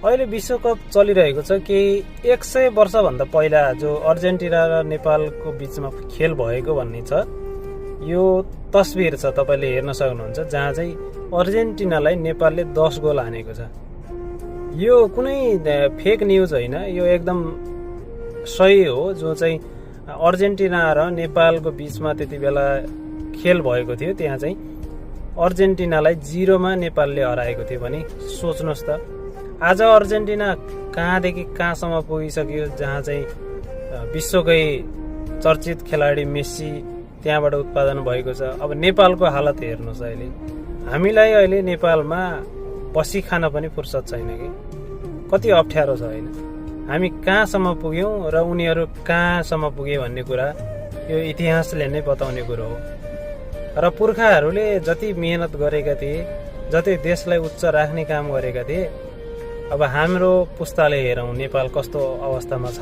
अहिले विश्वकप चलिरहेको छ। केही 100 वर्षभन्दा पहिला जो अर्जेन्टिना र नेपालको बिचमा खेल भएको भन्ने छ, यो तस्बिर छ, तपाईँले हेर्न सक्नुहुन्छ, जहाँ चाहिँ अर्जेन्टिनालाई नेपालले 10 गोल हानेको छ। यो कुनै फेक न्युज होइन, यो एकदम सही हो। जो चाहिँ अर्जेन्टिना र नेपालको बिचमा त्यति बेला खेल भएको थियो, त्यहाँ चाहिँ अर्जेन्टिनालाई 0-मा नेपालले हराएको थियो भने सोच्नुहोस् त। आज अर्जेन्टिना कहाँदेखि कहाँसम्म पुगिसक्यो, जहाँ चाहिँ विश्वकै चर्चित खेलाडी मेस्सी त्यहाँबाट उत्पादन भएको छ। अब नेपालको हालत हेर्नुहोस्, अहिले हामीलाई अहिले नेपालमा बसी खान पनि फुर्सद छैन कि, कति अप्ठ्यारो छ होइन। हामी कहाँसम्म पुग्यौँ र उनीहरू कहाँसम्म पुगे भन्ने कुरा यो इतिहासले नै बताउने कुरो हो। र पुर्खाहरूले जति मेहनत गरेका थिए, जति देशलाई उच्च राख्ने काम गरेका थिए, अब हाम्रो पुस्ताले हेरौँ नेपाल कस्तो अवस्थामा छ।